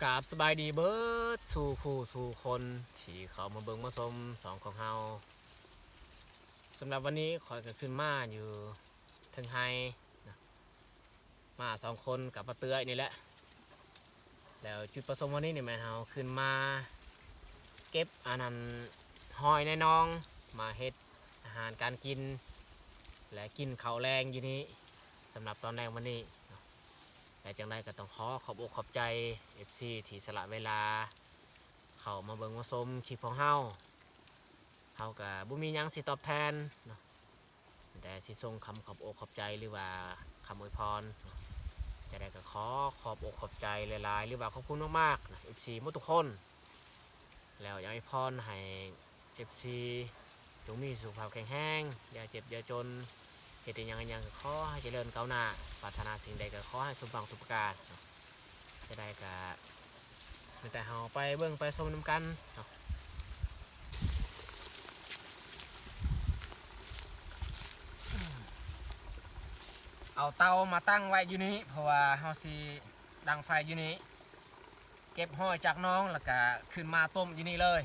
ກາບສະບາຍດີເບິດສູ່ຄູ່ສູ່ຄົນທີ່ເຂົ້າມາເບິ່ງມາຊົມຊ່ອງຂອງເຮົາ. ສຳລັບວັນນີ້ຂ້ອຍກໍຂຶ້ນມາຢູ່ເທິງໄຮ່ນະ ມາສອງຄົນກັບປາເຕື້ອຍນີ້ແຫຼະ. ແລ້ວຈຸດປະສົງວັນນີ້ນີ້ແມ່ນເຮົາຂຶ້ນມາເກັບອັນນັ້ນ ຫອຍໃນໜອງ ມາເຮັດອາຫານການກິນ ແລະ ກິນເຂົ້າແລງຢູ່ນີ້ ສຳລັບຕອນແລງວັນນີ້ເນາະ. ແລະ ຈັ່ງໃດກໍຕ້ອງຂໍຂອບອົກຂອບໃຈເອັຟຊີທີ່ສະຫຼະເວລາເຂົ້າມາເບິ່ງມາຊົມຄລິບຂອງເຮົາ. ເຮົາກໍບໍ່ມີຫຍັງຊິຕອບແທນເນາະ ແຕ່ຊິສົ່ງຄຳຂອບອົກຂອບໃຈ ຫຼືວ່າຄຳອວຍພອນ. ຈັ່ງໃດກໍຂໍຂອບອົກຂອບໃຈຫຼາຍໆ ຫຼືວ່າຂອບຄຸນມາກໆນະ ເອັຟຊີໝົດທຸກຄົນ. ແລ້ວຢາກອວຍພອນໃຫ້ເອັຟຊີຈົ່ງມີສຸຂະພາບແຂງແຮງ, ຢ່າເຈັບຢ່າຈົນ, ເຮັດອີ່ຫຍັງອີ່ຫຍັງກໍຂໍໃຫ້ຈະເລີນກ້າວໜ້າ, ປາດຖະໜາສິ່ງໃດກໍຂໍໃຫ້ສົມຫວັງທຸກປະການ. ຈະໄດ້ກະມີແຕ່ເຮົາໄປເບິ່ງໄປຊົມນຳກັນເນາະ. ເອົາເຕົາມາຕັ້ງໄວ້ຢູ່ນີ້ ເພາະວ່າເຮົາຊິດັງໄຟຢູ່ນີ້, ເກັບຫອຍຈາກໜອງ ແລ້ວກະຂຶ້ນມາຕົ້ມຢູ່ນີ້ເລີຍ.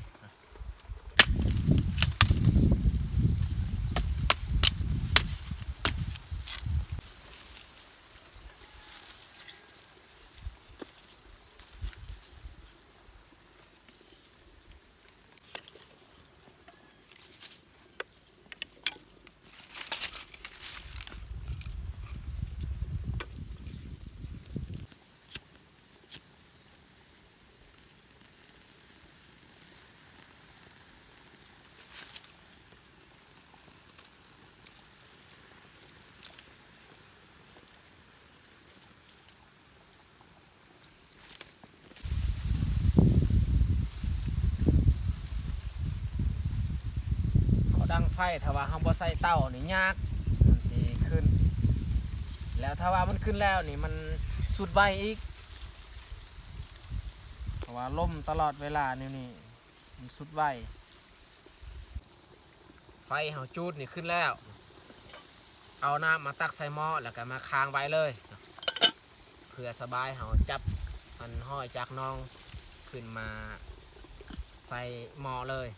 ເຮົາດັງໄຟ ຖ້າວ່າເຮົາບໍ່ໃສ່ເຕົານີ້ຍາກ ມັນຊິຂຶ້ນ. ແລ້ວຖ້າວ່າມັນຂຶ້ນແລ້ວນີ້ ມັນສຸດໄວອີກ ເພາະວ່າລົມຕະຫຼອດເວລາແນວນີ້ ມັນສຸດໄວ. ໄຟເຮົາຈູດນີ້ຂຶ້ນແລ້ວ ເອົານ້ຳມາຕັກໃສ່ໝໍ້ ແລ້ວກໍມາຄ້າງໄວ້ເລີຍ ເພື່ອສະບາຍເຮົາຈັບອັນຫອຍຈາກໜອງຂຶ້ນມາໃສ່ໝໍ້ເລີຍ.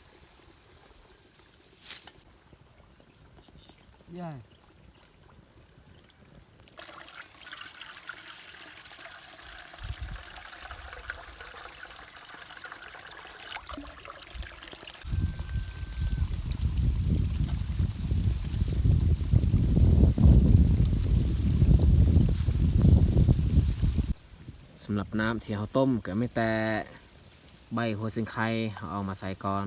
ສຳລັບນ້ຳທີ່ເຮົາຕົ້ມກໍມີແຕ່ ໃບຫົວຊິງໄຄເຮົາເອົາມາໃສ່ກ່ອນ.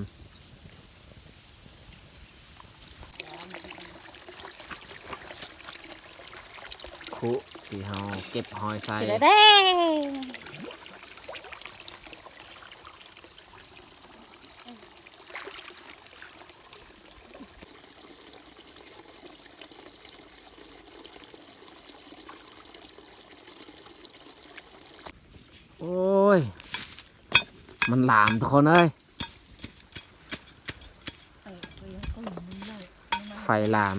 ຄຸທີ່ເຮົາເກັບຫອຍໃສ່. ໂອ້ຍ ມັນລາມທຸກຄົນເອີຍ ໄຟລາມ.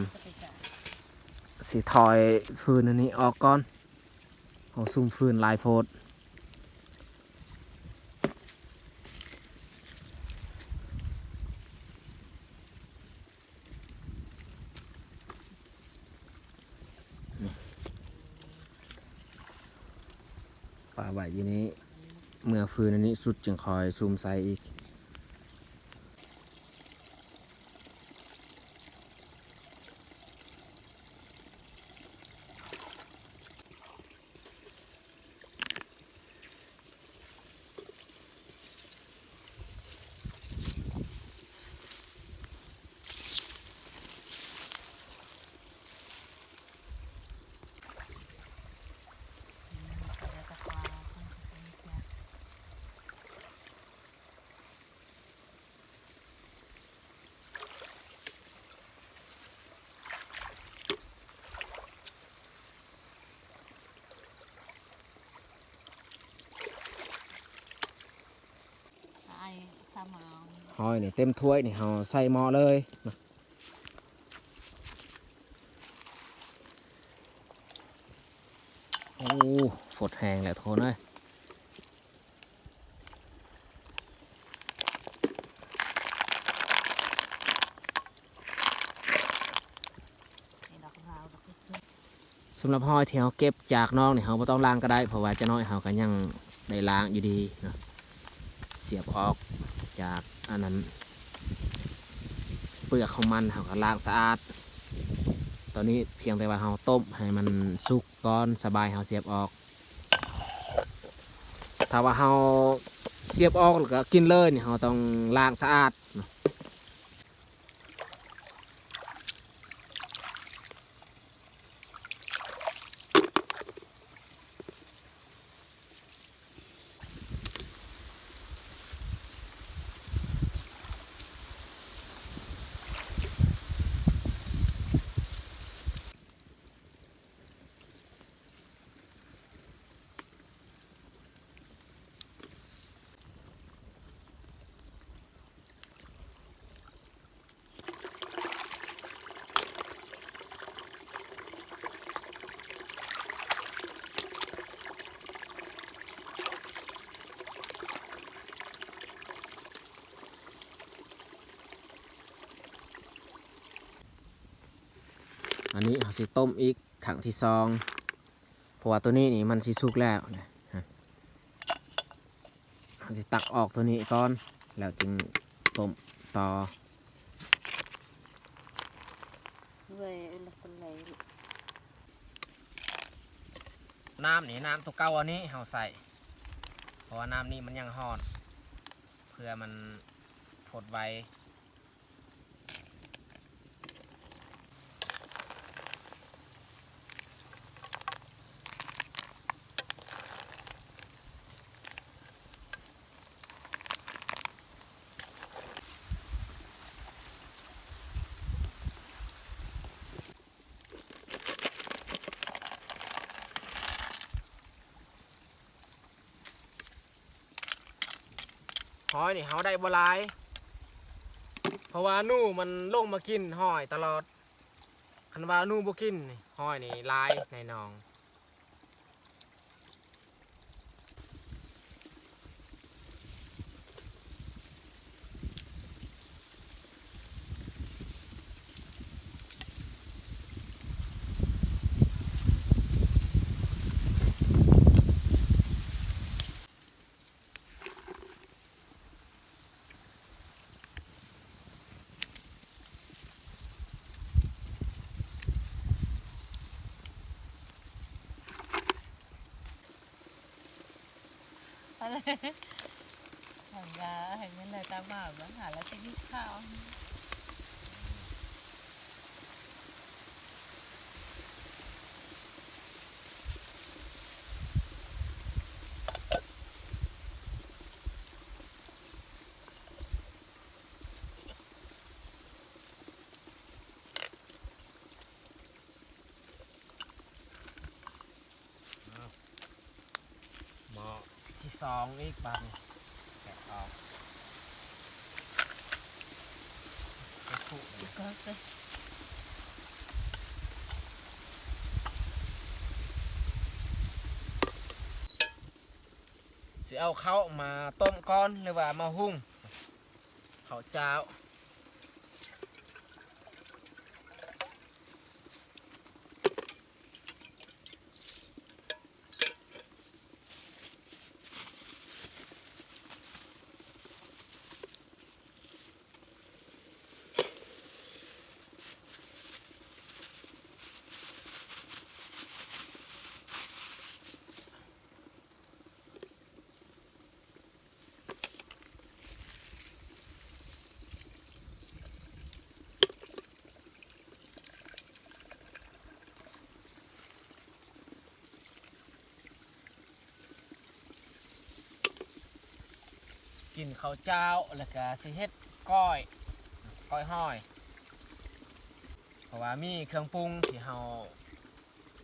ຊິຖອຍຟືນອັນນີ້ອອກກ່ອນ ເຮົາສຸມຟືນຫຼາຍໂພດ. ປະໄວ້ຢູ່ນີ້ ເມື່ອຟືນອັນນີ້ສຸດຈຶ່ງຄ່ອຍສຸມໃສ່ອີກ. ຫອຍນີ້ເຕັມຖ້ວຍນີ້ ເຮົາໃສ່ໝໍ້ເລີຍ. ໂອ້ ຟົດແຮງແລ້ວໂທນເອີຍ. ສຳລັບຫອຍທີ່ເຮົາເກັບຈາກໜອງນີ້ ເຮົາບໍ່ຕ້ອງລ້າງກໍໄດ້ ເພາະວ່າຈັກໜ້ອຍເຮົາກໍຍັງໄດ້ລ້າງຢູ່ດີເນາະ. ສຽບອອກຈາກອັນນັ້ນ ເປືອກຂອງມັນ ເຮົາກໍລ້າງສະອາດ. ຕອນນີ້ພຽງແຕ່ວ່າເຮົາຕົ້ມໃຫ້ມັນສຸກກ່ອນ ສະບາຍເຮົາສຽບອອກ. ຖ້າວ່າເຮົາສຽບອອກແລ້ວກໍກິນເລີຍນີ້ ເຮົາຕ້ອງລ້າງສະອາດເນາະ. ອັນນີ້ເຮົາຊິຕົ້ມອີກຄັ້ງທີສອງ ເພາະວ່າໂຕນີ້ນີ້ມັນຊິສຸກແລ້ວນະ. ເຮົາຊິຕັກອອກໂຕນີ້ກ່ອນ ແລ້ວຈຶ່ງຕົ້ມຕໍ່. ນ້ຳນີ້ ນ້ຳໂຕເກົ່າອັນນີ້ເຮົາໃສ່ ເພາະວ່ານ້ຳນີ້ມັນຍັງຮ້ອນ ເພື່ອມັນຟົດໄວ. ຫອຍນີ້ເຮົາໄດ້ບໍ່ຫຼາຍ ເພາະວ່າໜູມັນລົງມາກິນຫອຍຕະຫຼອດ. ຄັນວ່າໜູບໍ່ກິນນີ້ ຫອຍນີ້ຫຼາຍໃນໜອງ. ເອົາເລີຍ ຫວັງວ່າໃຫ້ເງິນໄຫຼຕາມມາ ຫາລາຊິມີຂ່າວ. ໝໍ້ທີສອງອີກບາດນີ້ ແກະອອກ ຊິເອົາເຂົ້າມາຕົ້ມກ່ອນ ຫຼືວ່າມາຫຸ່ງເຂົ້າຈ້າວ. ກິນເຂົ້າຈ້າວ ແລ້ວກະຊິເຮັດກ້ອຍ ກ້ອຍຫອຍ ເພາະວ່າມີເຄື່ອງປຸງທີ່ເຮົາ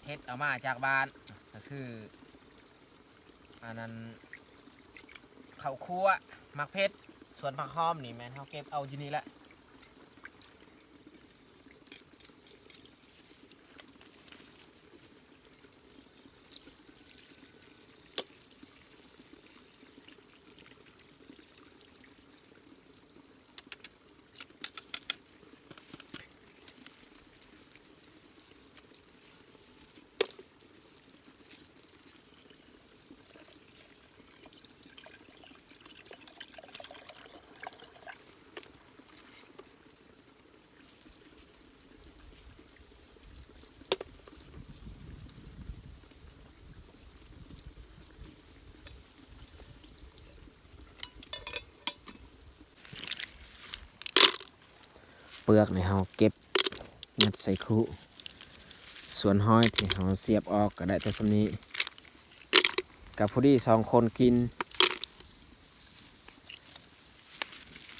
ເຮັດເອົາມາຈາກບ້ານ ກະຄື ອັນນັ້ນ ເຂົ້າຂົ້ວ ໝາກເຜັດ ສ່ວນຜັກຫອມນີ້ແມ່ນເຮົາເກັບເອົາຢູ່ນີ້ແຫຼະ. ເ ປືອກນີ້ເຮົາເກັບຍັດໃສ່ຄຸ, ສ່ວນຫອຍທີ່ເຮົາສຽບອອກກໍໄດ້ແຕ່ສ່ຳນີ້ ກໍພໍດີສອງຄົນກິນ.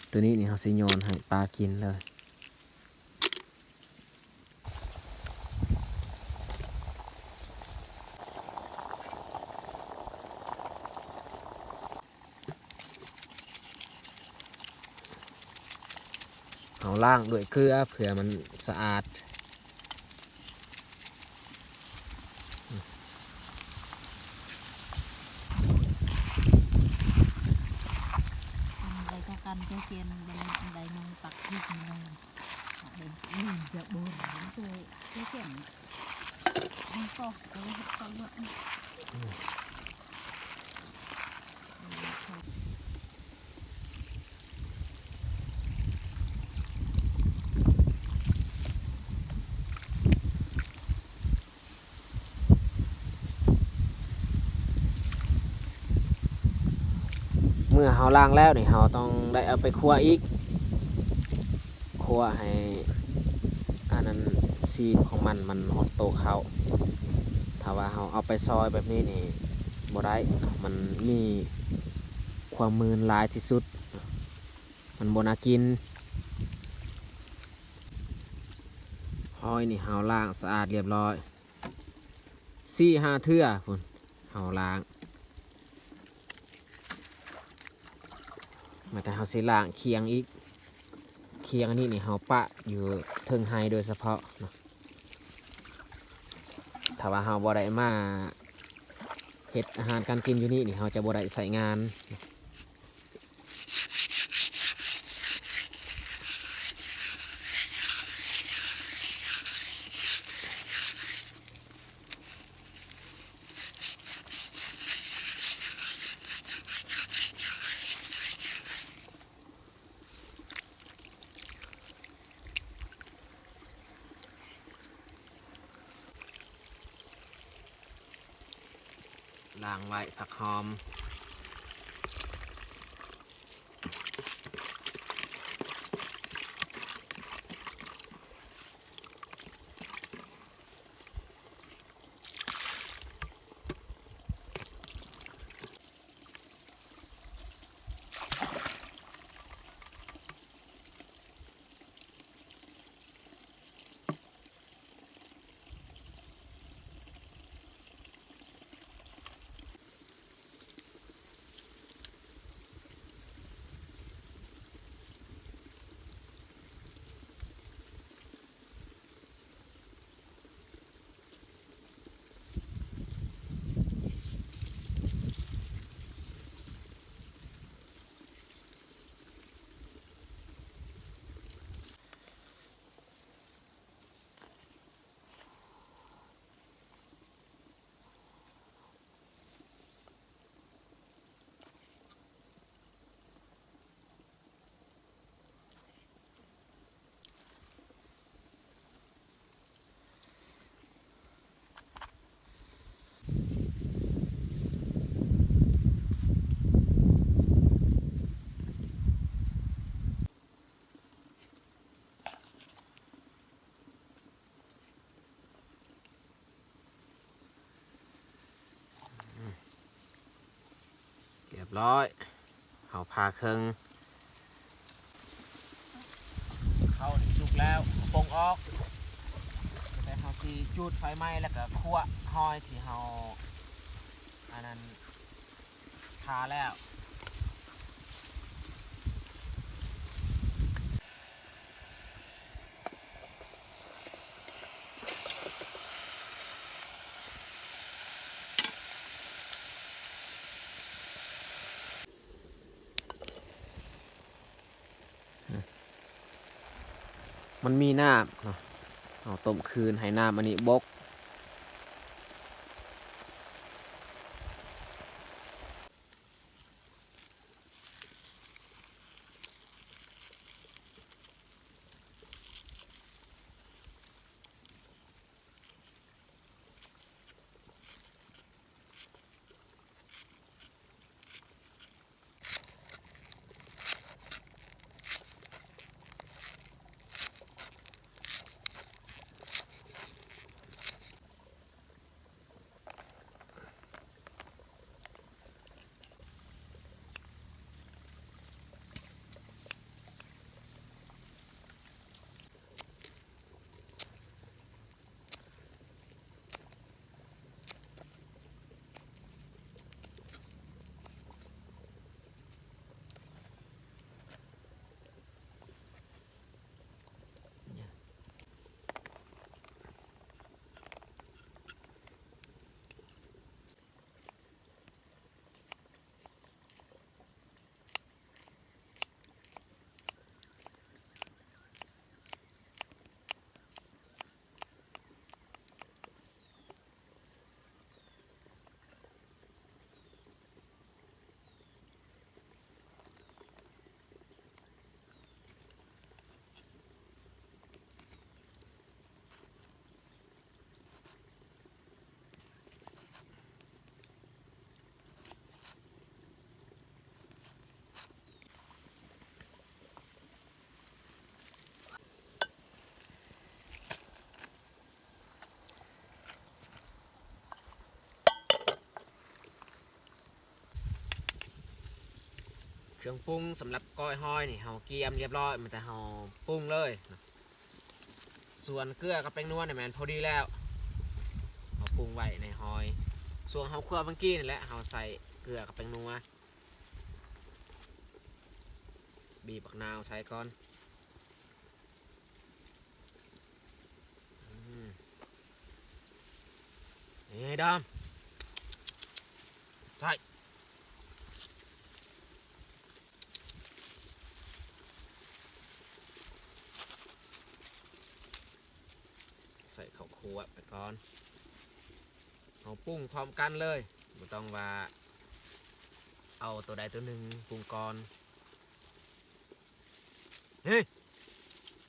ໂຕນີ້ນີ້ເຮົາຊິໂຍນໃຫ້ປາກິນເລີຍ. ເຮົາລ້າງດ້ວຍເກືອເພື່ອມັນສະອາດ. ອັນໃດກໍກັນແກ່ແກ່ນ ອັນໃດຍັງປັກພິກຢູ່. ເມື່ອເຮົາລ້າງແລ້ວນີ້ ເຮົາຕ້ອງໄດ້ເອົາໄປຂົ້ວອີກ, ຂົ້ວໃຫ້ອັນນັ້ນ ຊີນຂອງມັນ ມັນຮອດໂຕເຂົ້າ. ຖ້າວ່າເຮົາເອົາໄປຊອຍແບບນີ້ນີ້ບໍ່ໄດ້, ມັນມີຄວາມມື່ນຫຼາຍທີ່ສຸດ, ມັນບໍ່ໜ້າກິນ. ຫອຍນີ້ເຮົາລ້າງສະອາດລຽບຮ້ອຍ ສີ່ຫ້າເທື່ອພຸ້ນ ເຮົາລ້າງ. ມາແຕ່ເຮົາຊິລ້າງຄຽງອີກ, ຄຽງອັນນີ້ນີ້ເຮົາປະຢູ່ເທິງໄຮ່ໂດຍສະເພາະເນາະ. ຖ້າວ່າເຮົາບໍ່ໄດ້ມາເຮັດອາຫານການກິນຢູ່ນີ້ນີ້ ເຮົາຈະບໍ່ໄດ້ໃຊ້ງານ. ລ້າງໄວ້ ຜັກຫອມ. ຮຽບຮ້ອຍ ເຮົາຜ່າເຄິ່ງ. ເຂົ້ານີ້ສຸກແລ້ວ ເອົາປົງອອກ. ແຕ່ເຮົາຊິຈູດໄຟໃໝ່ ແລ້ວກໍຂົ້ວຫອຍທີ່ເຮົາ ອັນນັ້ນ ຜ່າແລ້ວ. ມັນມີນ້ຳເນາະ ເຮົາຕົ້ມຄືນໃຫ້ນ້ຳອັນນີ້ບົກ. ເ ຄື່ອງປຸງສຳລັບກ້ອຍຫອຍນີ້ ເຮົາກຽມລຽບຮ້ອຍ ມີແຕ່ເຮົາປຸງເລີຍ. ສ່ວນເກືອກັບແປ້ງນົວນີ້ແມ່ນພໍດີແລ້ວ ເຮົາປຸງໄວ້ໃນຫອຍ. ຊ່ວງເຮົາຂົ້ວເມື່ອກີ້ນີ້ແຫຼະ ເຮົາໃສ່ເກືອກັບແປ້ງນົວ ບີບບັກນາວໃສ່ກ່ອນ. ອືມ ນີ້ດອມ ໃສ່ ໃສ່ເຂົ້າຂົ້ວໄປກ່ອນ. ເຮົາປຸງພ້ອມກັນເລີຍ ບໍ່ຕ້ອງວ່າເອົາໂຕໃດໂຕໜຶ່ງປຸງກ່ອນ. ເຮີ້ຍ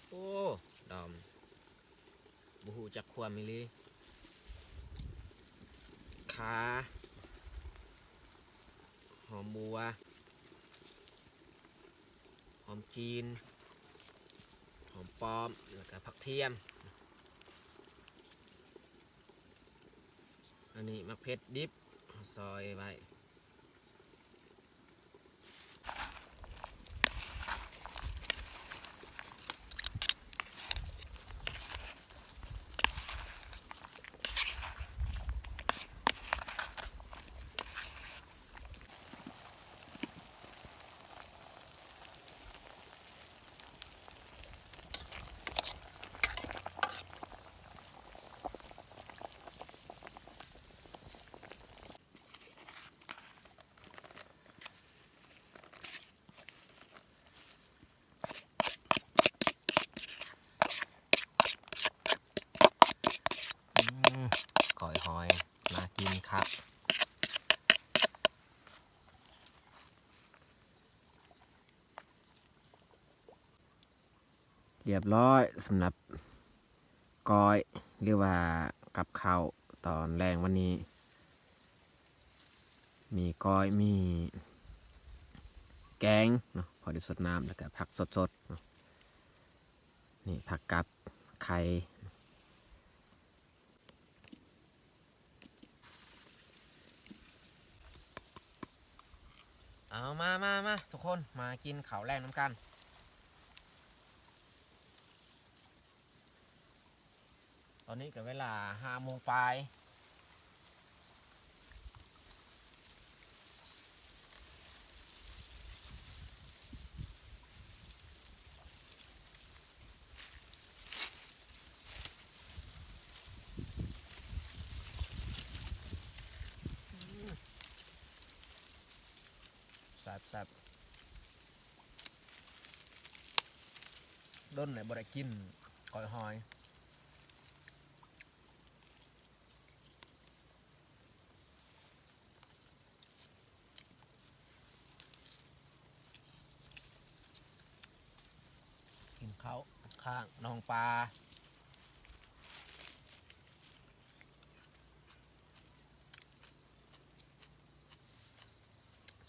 ໂອ້ ດອມ ບໍ່ຮູ້ຈັກຄວາມອີ່ຫຼີ. ຂ່າ ຫອມບົວ ຫອມຈີນ ຫອມປ້ອມ ແລ້ວກະຜັກທຽມ. ອັນນີ້ໝາກເຜັດດິບ ເຮົາຊອຍໄວ້. ອືມ ກ້ອຍຫອຍ ໜ້າກິນຄັກ. ລຽບຮ້ອຍສຳລັບກ້ອຍ ຫຼືວ່າກັບເຂົ້າຕອນແລງວັນນີ້. ມີກ້ອຍ ມີແກງເນາະ ພໍໄດ້ສົດນ້ຳ ແລ້ວກະຜັກສົດໆເນາະ. ນີ້ຜັກກັບໄຂ່. ເອົາ ມາ ມາ ມາ ທຸກຄົນ ມາກິນເຂົ້າແລງນຳກັນ. ຕອນນີ້ກໍເວລາຫ້າໂມງປາຍ. ແຊບໆ ດົນແລ້ວບໍ່ໄດ້ກິນກ້ອຍຫອຍ. ກິນເຂົ້າຂ້າງໜອງປາ.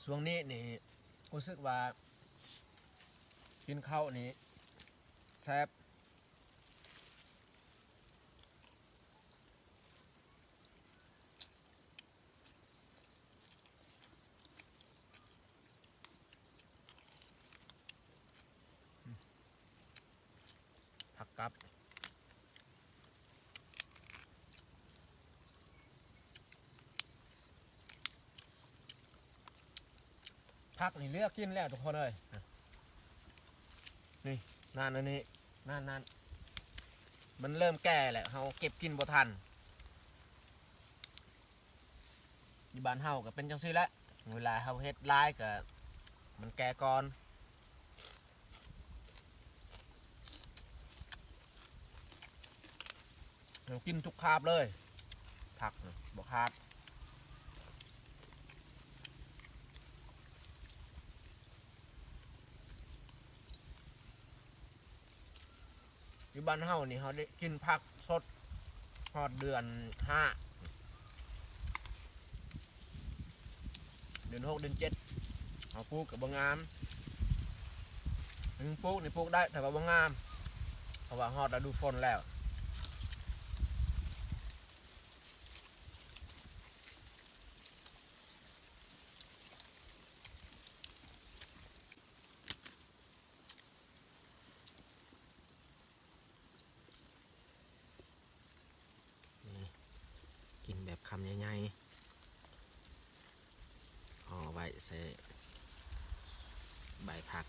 ຊ່ວງນີ້ນີ້ຮູ້ສຶກວ່າກິນເຂົ້ານີ້ແຊບ. ຜັກກັບ ຜັກນີ້ເລືອກກິນແລ້ວທຸກຄົນເອີຍ. ນີ້ ນັ້ນ ອັນນີ້ ນັ້ນ ນັ້ນ ມັນເລີ່ມແກ່ແລ້ວ ເຮົາເກັບກິນບໍ່ທັນ. ຢູ່ບ້ານເຮົາກໍເປັນຈັ່ງຊີ້ແຫຼະ ເວລາເຮົາເຮັດຫຼາຍກໍມັນແກ່ກ່ອນ. ເຮົາກິນທຸກຄາບເລີຍ ຜັກນະບໍ່ຂາດ. ຢູ່ບ້ານເຮົານີ້ ເຮົາໄດ້ກິນຜັກສົດຮອດເດືອນຫ້າ ເດືອນຫົກ ເດືອນເຈັດ ເຮົາປູກກໍບໍ່ງາມ. ເຮົາປູກນີ້ປູກໄດ້ ແຕ່ວ່າບໍ່ງາມ ເພາະວ່າຮອດລະດູຝົນແລ້ວ. ບຄຳໃຫຍ່ໆ ຫໍ່ໄວ້ໃສ່ໃບຜັກ.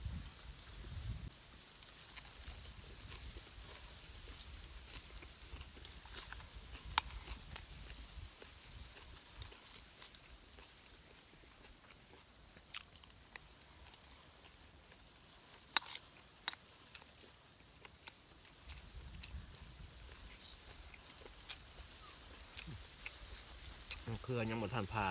ເຄືອຍັງບໍ່ທັນຜ່າ.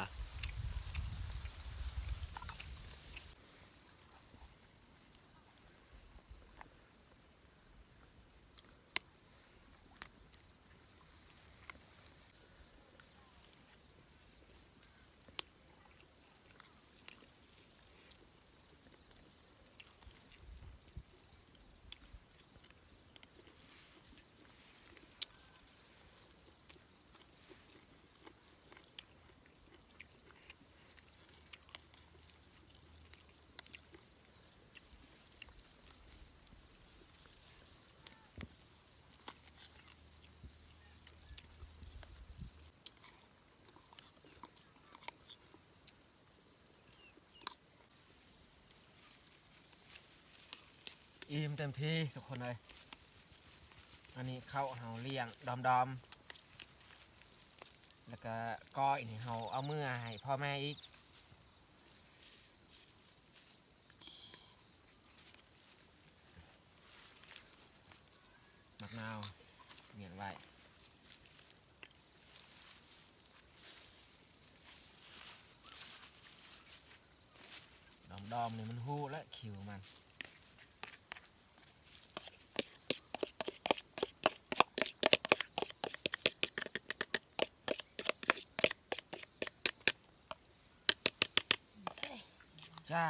ອີ່ມເຕັມທີ່ທຸກຄົນເອີຍ. ອັນນີ້ເຂົ້າເຮົາລ້ຽງດອມໆ ແລ້ວກະກ້ອຍນີ້ເຮົາເອົາເມືອໃຫ້ພໍ່ແມ່ອີກ. ໝາກນາວມ້ຽນໄວ້ ດອມໆ ນີ້ມັນຮູ້ແລ້ວຄິວມັນ. ຈ້າ